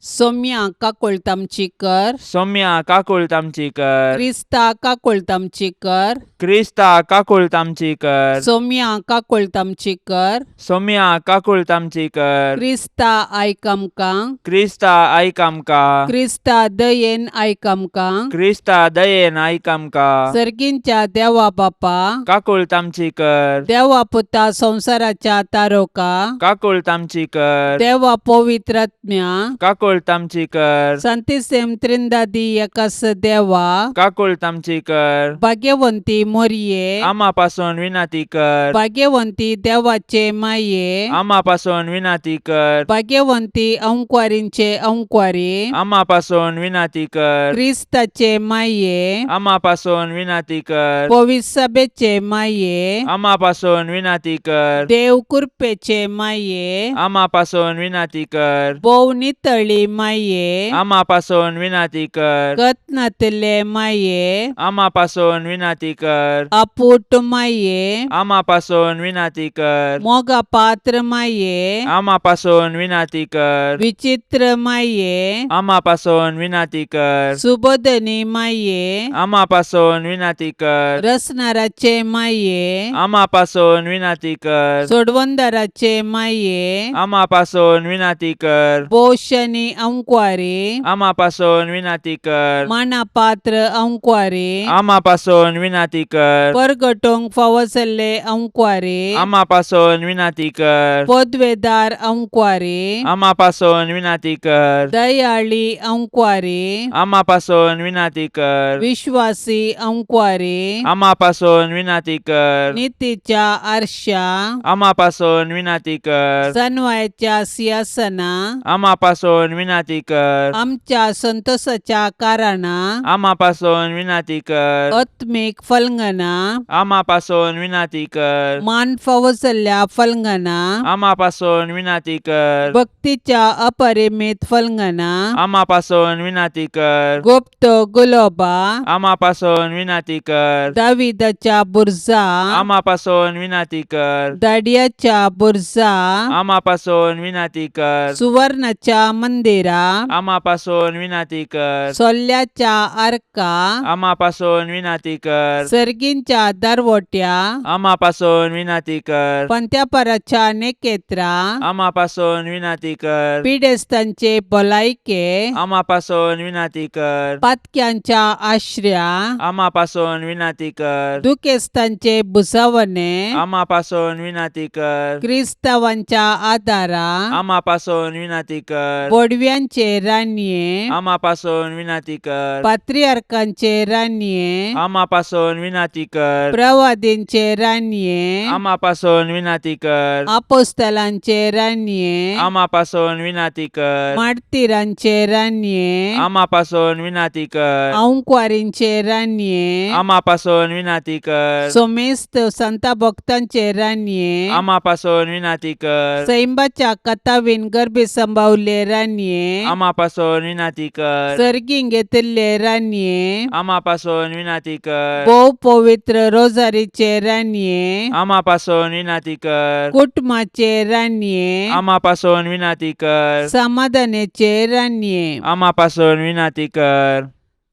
सोम्या काकुळट आमची कर. सौम्या काकुळट आमची कर. क्रिस्ता काकुळट आमची कर. क्रिस्ता काकुळट आमची कर. सोम्या काकुळट आमची कर. सौम्या काकुळट आमची कर. क्रिस्ता आयक आमकां. क्रिस्ता आयक आमकां. क्रिस्ता दयेन आयक आमकां. क्रिस्ता दयेन आयक आमकां. सर्गींच्या देवा बापा, काकुळट आमची कर. देवा पुता संवसाराच्या तारोका, काकुळट आमची कर. देवा पवित्रात्म्या, काकुळट काकुळट आमची कर. सांतिसेम त्रिंदादी एकास देवा, काकुळट आमची कर. भाग्यवंती मोरये, आमा पासून विनंती कर. भाग्यवंती देवाचे माये, आमा पासून विनंती कर. भाग्यवंती अंकवारींचे अंकवारी, आमा पासून विनंती कर. क्रिस्ताचे माये, आमा पासून विनंती कर. पविसभेचे माये, आमा पासून विनंती कर. देव कृपेचे माये, आमा पासून विनंती कर. भोव नितळी माये, आमा पासून विनंती कर. कत्नातले माये, आमा पासून विनंती कर. अपूट माये, आमा पासून विनंती कर. मोगा पात्र माये, आमा पासून विनंती कर. विचित्र माये, आमा पासून विनंती कर. सुबोधनी माये, आमा पासून विनंती कर. रसनाराचे माये, आमा पासून विनंती कर. सोडवंदाराचे माये, आमा पासून विनंती कर. पोषणी अंकवारी, आमा पासून विनंती कर. मानापात्र अंकवारी, आमा पासून विनंती कर. परगटोंक फावो जाल्ले अंकवारी, आमा पासून विनंती कर. पदवेदार अंकवारी, आमा पासून विनंती कर. दयाळी अंकवारी, आमा पासून विनंती कर. विश्वासी अंकवारी, आमा पासून विनंती कर. नितीच्या आरशा, आमा पासून विनंती कर. सनवायच्या सिंहासना, आमा पासून विनंती कर. आमच्या संतोषाच्या कारणा, आमा पासून विनंती कर. आत्मीक फलंगना, आमा पासून विनंती कर. मान फावो जाल्ल्या फलंगना, आमा पासून विनंती कर. भक्तीच्या अपरिमित फलंगना, आमा पासून विनंती कर. गुप्त गुलोबा, आमा पासून विनंती कर. दाविदाच्या बुरजा, आमा पासून विनंती कर. दाडियाच्या बुरजा, आमा पासून विनंती कर. सुवर्णाच्या मंदिरा, आमा पासून विनंती कर. सोल्ल्याच्या आर्का, आमा पासून विनंती कर. सर्गींच्या दरवट्या, आमा पासून विनंती कर. पंत्यापराच्या नेकेत्रा, आमा पासून विनंती कर. पिडेस्तांचे भलायके, आमा पासून विनंती कर. पातक्यांच्या आश्र्या, आमा पासून विनंती कर. दुखेस्तांचे भुजावणे, आमा पासून विनंती कर. क्रिस्तावांच्या आदारा, आमा पासून विनंती कर. बोडव्यांचे रानये, आमा पासून विनंती कर. पात्रियार्कांचे रानये, आमा पासून विनंती कर. प्रवादींचे रानये, आमा पासून विनंती कर. आपोस्तलांचे रानये, आमा पासून विनंती कर. मार्तीरांचे रानये, आमा पासून विनंती कर. अंकवारींचे रानये, आमा पासून विनंती कर. सोमेस्त संता भक्तांचे रानये, आमा पासून विनंती कर. सैंबाच्या कथावीन गर्भी संभावले रानये, आमा पासून विनंती कर. सर्गीं घेतिल्ले रानये, आमा पासून विनंती कर. भोव पवित्र रोजारीचे रानये, आमा पासून विनंती कर. कुटुंबाचे रानये, आमा पासून विनंती कर. समाधानाचे रानये, आमा पासून विनंती कर.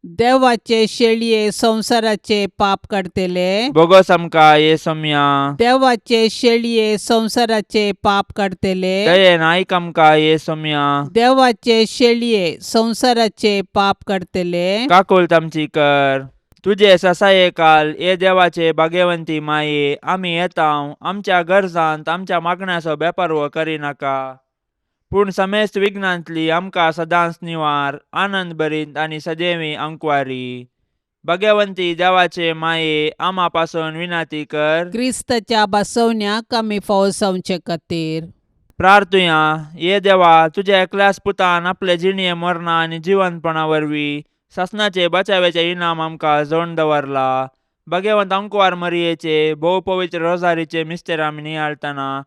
देवाचे शेळये संवसाराचे पाप काडतले, बोगस आमकां ये सोम्या. देवाचे शेळये संवसाराचे पाप काडतले, दयेन आयक आमकां ये सोम्या. देवाचे शेळये संवसाराचे पाप काडतले, काकुळट आमची कर. तुजे ससाये काल ये देवाचे भाग्यवंती माये, आमी येता आमच्या गरजांत आमच्या मागण्याचो बेपारवो करिनाका, पूण समेस्त विघ्नांतली आमकां सदांच निवार, आनंद भरीत आनी सदैवी अंकवारी. भाग्यवंती देवाचे माये, आमा पासून विनंती कर. क्रिस्ताच्या बसवण्याक आमी फावो जावचे खातीर. प्रार्थुया. ये देवा, तुज्या एकल्याच पुतान आपले जिणये मरणा आनी जिवंतपणा वरवीं सासणाचे बचाव्याचे इनाम आमकां जोडून दवरला. भाग्यवंत अंकवार मरियेचे भोव पवित्र रोजारीचे मिस्तेर आमी नियाळटना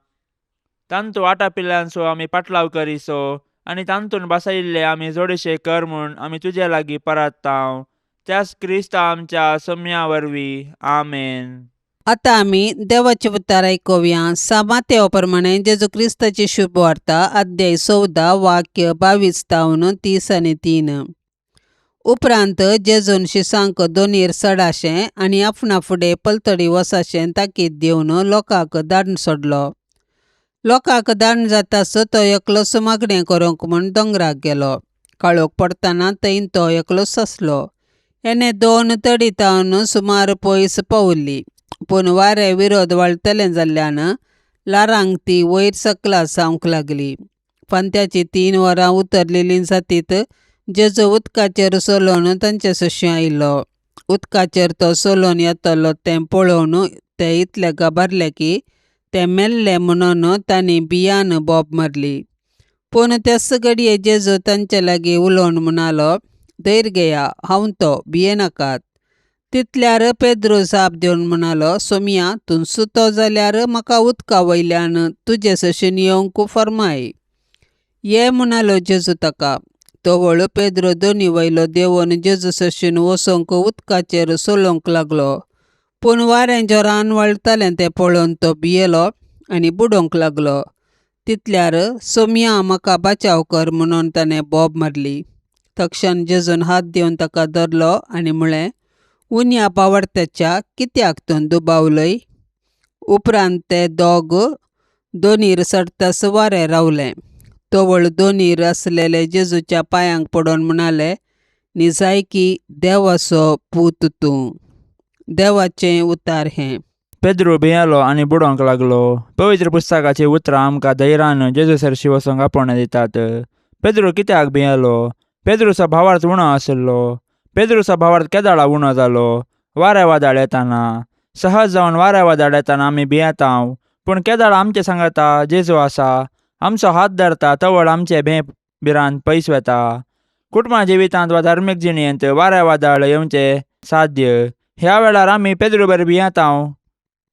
तांतू आटापिल्ल्यांचो आमी पाटलाव करिसो आनी तांतून बसयिल्ले आमी जोडीशे कर म्हूण आमी तुजे लागीं परात्तांव, त्याच क्रिस्ता आमच्या सोम्या वरवीं. आमेन. आतां आमी देवाचे उतार आयकुया. सामातेवा प्रमाणे जेजू क्रिस्ताची शुभवार्ता, अध्याय 14, वाक्य 22 तावन 33. उपरांत जेजून शिसांक दोनीर चडाशें आनी आपणा फुडें पलतडी वसाशें ताकीद दिवन लोकांक धाडून सोडलो. लोकांक धाडून जातासो तो एकलोच मागणें करूंक म्हूण दोंगराक गेलो. काळोख पडटना थंय तो एकलोच आसलो. हेणे दोन तडी तावन सुमार पयस पावल्ली, पूण वारें विरोध वाळटलें जाल्ल्यान ल्हारांक ती वयर सकला जावंक लागली. फांत्याचीं 3 वरां उतरलेलीं जातीत जेजू उदकाचेर चलोवन तांचे सशीं आयलो. उदकाचेर तो चलोवन येतलो तें पळोवन ते इतले घाबरले की ते मेल्ले म्हणून तांणी भियान बोब मारली. पूण त्याच घडये जेजू तांचे लागीं उलोवन म्हणालो, धैर्य घेया, हांव तो, भियेनाकात. तितल्यार पेद्रू जाप दिवन म्हणालो, सोमया, तूं सुतो जाल्यार म्हाका उदका वयल्यान तुजे सशीन येवंक फर्माय. ये म्हणालो जेजू ताका. तवळ पेद्रो दोनी वयलो देंवन जेजू सशीन वचोंक उदकाचेर चलोवंक लागलो. पूण वारें जोरान वळटालें तें पळोवन तो भियेलो आनी बुडोवंक लागलो. तितल्यार सोमया, म्हाका बचाव कर म्हणून ताणें बोब मारली. तक्षण जेजून हात दिवन ताका धरलो आनी म्हळें, उन्या पावडत्याच्या कित्याक तूं दुबावलय? उपरांत ते दोग दोनीर चडटास वारें रावलें. तवळ दोनीर आसलेले जेजूच्या पांयांक पडून म्हणाले, निजायकी देवाचो पूत तूं. देवाचें उतार हें. पेद्रू भियेलो आनी बुडोवंक लागलो. पवित्र पुस्तकाची उतरां आमकां धैर्यान जेजू सरशी वचोंक आपोवणें दितात. पेद्रू कित्याक भियेलो? पेद्रूचो भावार्थ उणो आशिल्लो. पेद्रूचो भावार्थ केदाळा उणो जालो? वारें वादळ येताना. सहज जावन वारें वादळ येताना आमी भियेतांव, पूण केदाळा आमचे सांगाता जेजू आसा, आमचो हात धरता, तवळ आमचे भें भिरांत पयस वता. कुटुंबा जिवितांत वा धार्मीक जिणेंत वारें वादळ येवचें साध्य. ह्या वेळार आमी पेद्रू बरी भियेतांव,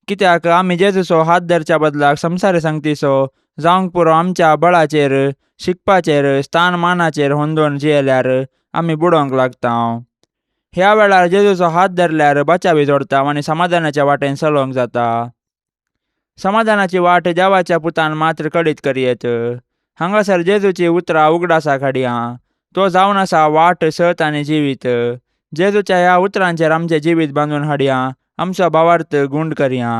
कित्याक आमी जेजूचो हात धरच्या बदलाक संवसारी संगतीचो जावंक पुरो आमच्या बळाचेर, शिकपाचेर, स्थानमानाचेर होंदोवन जियेल्यार आमी बुडोवंक लागता. ह्या वेळार जेजूचो हात धरल्यार बचावी जोडता आनी समाधानाच्या वाटेन चलोवंक जाता. समाधानाची वाट देवाच्या पुतान मात्र कळीत करयेत. हांगासर जेजूची उतरां उगडासाक हाडया. तो जावन आसा वाट, सत आनी जिवीत. जेजूच्या ह्या उतरांचेर आमचें जिवीत बांदून हाडया, आमचो भावार्थ गुंड करया.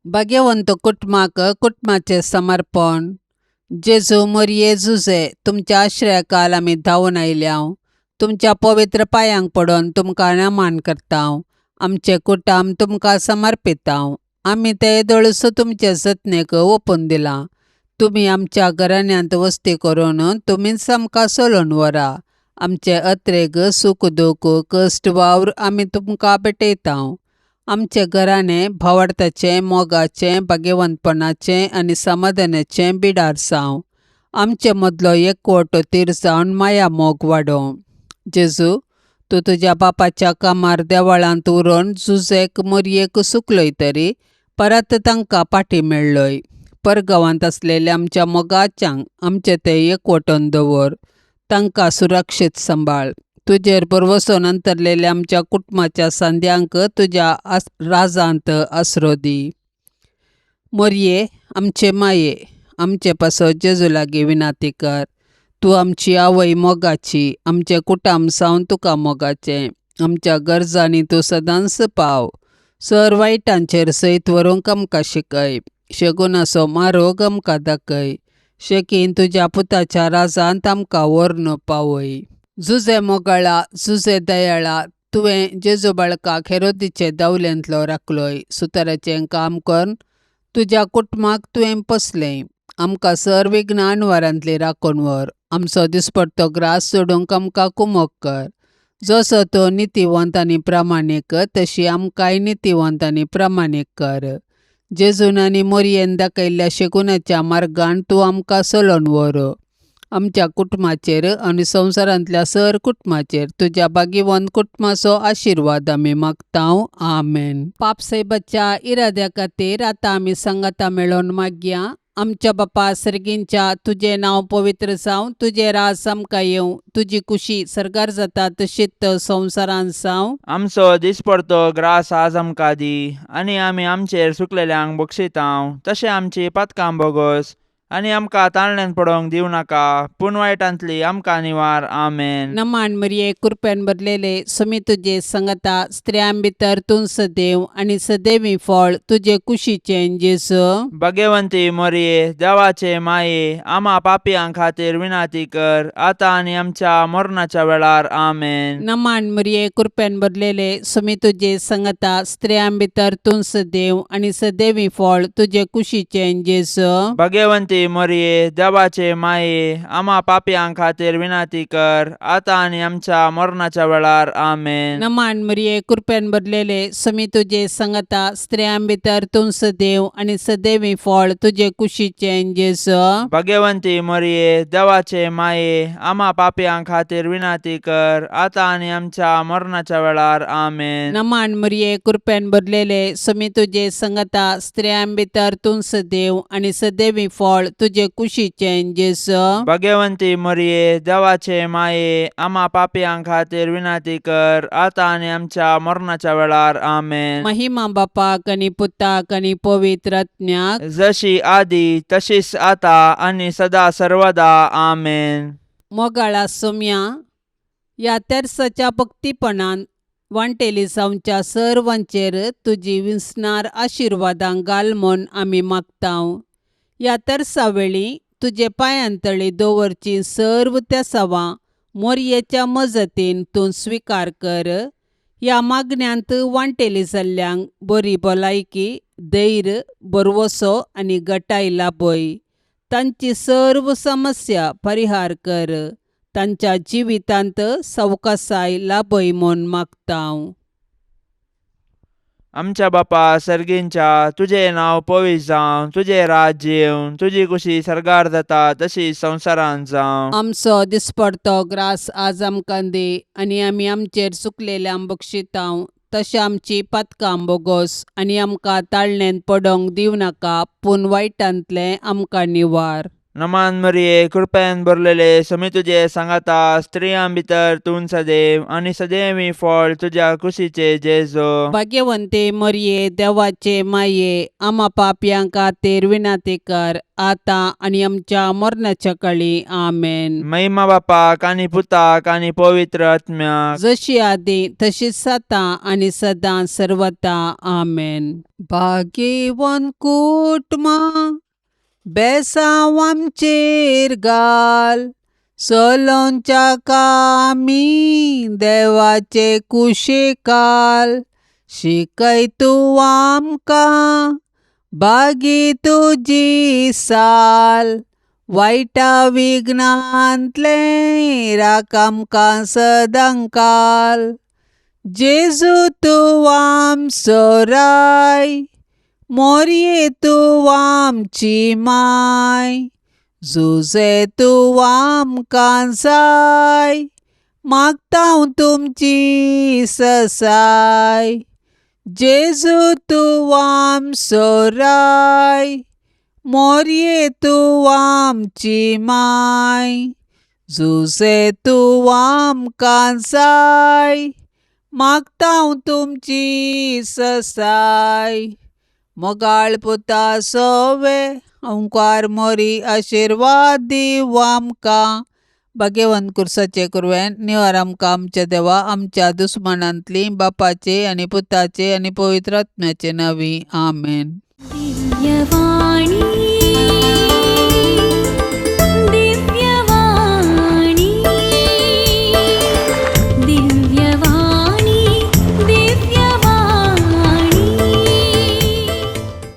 भाग्यवंत कुटुंबाक कुटुंबाचें समर्पण. जेजू, मोरये, जुजे, तुमच्या आश्रयाकाल आमी धांवून आयल्याव. तुमच्या पवित्र पांयांक पडून तुमकां नमन करतांव. आमचें कुटुंब तुमकां समर्पितांव. आमी तें येदोळसो तुमचे जतनेक ओंपून दिलां. तुमी आमच्या घराण्यांत वस्ती करून तुमीच आमकां चलोवन व्हरा. आमचे अत्रेग, सूख दूख, कश्ट, वावर आमी तुमकां भेटयतांव. आमचें घराणें भावार्थाचें, मोगाचें, भाग्यवंतपणाचें आनी समाधानाचें बिडार जावं. आमचे मदलो एकवटो तीर जावन माया मोग वाडोवं. जेजू, तूं तुज्या बापाच्या कामार देवळांत उरोवन जुजेक मोरयेक सुकलोय तरी परत तांकां पाटी मेळ्ळोय. परगांवांत आसलेल्या आमच्या मोगाच्यांक आमचें तें एकवटोन दवर. तांकां सुरक्षीत सांबाळ. तुजेर भरवसोन अंतरलेल्या आमच्या कुटुंबाच्या सांद्यांक तुज्या राजांत आसरो दी. मोरये, आमचे माये, आमचे पासत जेजू लागीं विनाती कर. तूं आमची आवय मोगाची, आमचें कुटुंब सावन तुका मोगाचें. आमच्या गरजांनी तूं सदांच पाव. सर वायटांचेर सयत व्हरूंक आमकां शिकय. शगुनाचो मारोग आमकां दाखय. शेकीन तुज्या पुताच्या राजांत आमकां व्हरून पावय. जुजे मोगाळा, जुजे दयाळा, तुवें जेजू बाळकाक हेरोदीचे दावलेंतलो राखलोय. सुताराचें काम करून तुज्या कुटुंबाक तुवें पोसलें. आमकां सर विघ्न अणवारांतली राखून व्हर. आमचो दिसपट्टो ग्रास सोडूंक आमकां कुमोक कर. जसो तो नितीवंत आनी प्रामाणीक, तशी आमकांय नितीवंत आनी प्रामाणीक कर. जेजून आनी मोरयेन दाखयल्ल्या शेगुनाच्या मार्गान तूं आमकां चलोवन व्हर. आमच्या कुटुंबाचेर आनी संवसारांतल्या सर कुटुंबाचेर तुज्या भाग्यवंत कुटुंबाचो आशिर्वाद आमी मागतांव. आमेन. पापसाहेबाच्या इराद्या खातीर आतां आमी सांगाता मेळोवन मागया. आमच्या बापा सर्गींच्या, तुजें नांव पवित्र जावं, तुजें राज आमकां येवं, तुजी कुशी सर्गार जाता तशीच संवसारांत जावं. आमचो दिसपडतो ग्रास आज आमकां दी, आनी आमी आमचेर सुकलेल्यांक बक्षितांव, तशें आमची पातकां बोगस, आनी आमकां ताळण्यान पडोवंक दिवं नाका, पूण वायटांतली आमकां निवार. आमेन. नमान मरिये, कृपेन भरलेले, सुमी तुजे संगता, स्त्रियां भितर तूं सदैव आनी सदैवी फळ तुजे कुशीचें जेजू. भाग्यवंती मोरये, देवाचे माये, आमा पापयां खातीर विनाती कर, आतां आनी आमच्या मरणाच्या वेळार. आमेन. नमान मरिये, कृपेन भरलेले, सुमी तुजे संगता, स्त्रियां भितर तूं सदैव आनी सदैवी फळ तुजे कुशीचें जेजू. भाग्यवंती भाग्यवंती मरिये, देवाचे माये, आमा पापयां खातीर विनंती कर, आतां आनी आमच्या मरणाच्या वेळार. आमेन. नमान मरिये, कृपेन भरलेले, समी तुजे संगता, स्त्रियां भितर तूं सदैव आनी सदैवी फळ तुजे कुशीचें जेजू. भाग्यवंती मरिये, देवाचे माये, आमा पापयां खातीर विनंती कर, आतां आनी आमच्या मरणाच्या वेळार. आमेन. नमान मरिये, कृपेन भरलेले, समी तुजे संगता, स्त्रियां भितर तूं सदैव आनी सदैवी फळ तुजे कुशीचें जेजू. भाग्यवंती मरिये, देवाचे माये, आमा पापयां खातीर विनंती कर, आतां आनी आमच्या मरणाच्या वेळार. आमेन. महिमा बापाक आनी पुताक आनी पवित्र आत्म्याक, जशी आदी तशीच आता आनी सदा सर्वदा. आमेन. मोगाळा सोम्या, ह्या तेर्साच्या भक्तीपणान वांटेली जावच्या सर्वांचेर तुजी विसणार आशिर्वादां घाल म्हूण आमी मागतांव. ह्या तेर्सा वेळी तुजे पांयांतळी दवरची सर्व तेसावां मोरयेच्या मजतीन तूं स्विकार कर. ह्या मागण्यांत वांटेली जाल्ल्यांक बरी भलायकी, धैर्य, भरवसो आनी गटाय लाभय. तांची सर्व समस्या परिहार कर. तांच्या जिवितांत सवकासाय लाभय म्हूण मागतांव. आमच्या बापा सर्गींच्या, तुजें नांव पवित्र जावं, तुजें राज्य येवं, तुजी कुशी सर्गार जाता तशी संवसारांत जावं. आमचो दिसपडतो ग्रास आज आमकां दी आनी आमी आमचेर चुकलेल्यांक बक्षितांव तशें आमची पातकां बोगोस आनी आमकां ताळणेंत पडोंक दिवं नाका, पूण वायटांतलें आमकां निवार. नमान मरिये, कृपेन भरलेले, समी तुजे सांगाता, स्त्रियां भितर तूं सदैव आनी सदैवी फळ तुज्या कुशीचे जेजो. भाग्यवंते मरिये, देवाचे माये, आमा पापयां खातीर विनंती कर, आतां आनी आमच्या मरणाच्या कळी. आमेन. महिमा बापाक आनी पुताक आनी पवित्र आत्म्याक, जशी आदी तशीच आतां आनी सदां सर्वता. आमेन. भाग्यवंत कुटुंबां बेसांव आमचेर घाल, चलोवच्या कामी देवाचे कुशेकाल, शिकय तूं आमकां बागी तुजी साल, वायटा विघ्नांतलें राख आमकां सदांकाल. जेजू तूं आमचो राय, मोरये तूं आमची माय, जुजे तूं आमकां जाय, मागता तुमची ससाय. जेजू तूं आमचो राय, मोरये तूं आमची माय, जुजे तूं आमकां जाय, मागता तुमची ससाय. मोगाळ पुता सोवे ओंकार मोरी आशिर्वाद दिवं आमकां. भाग्यवंत कुर्साचे कुरवेन निवार आमकां आमच्या देवा आमच्या दुस्मानांतली, बापाचे आनी पुताचे आनी पवित्र आत्म्याचे नांवी. आमेन. दिव्यवाणी.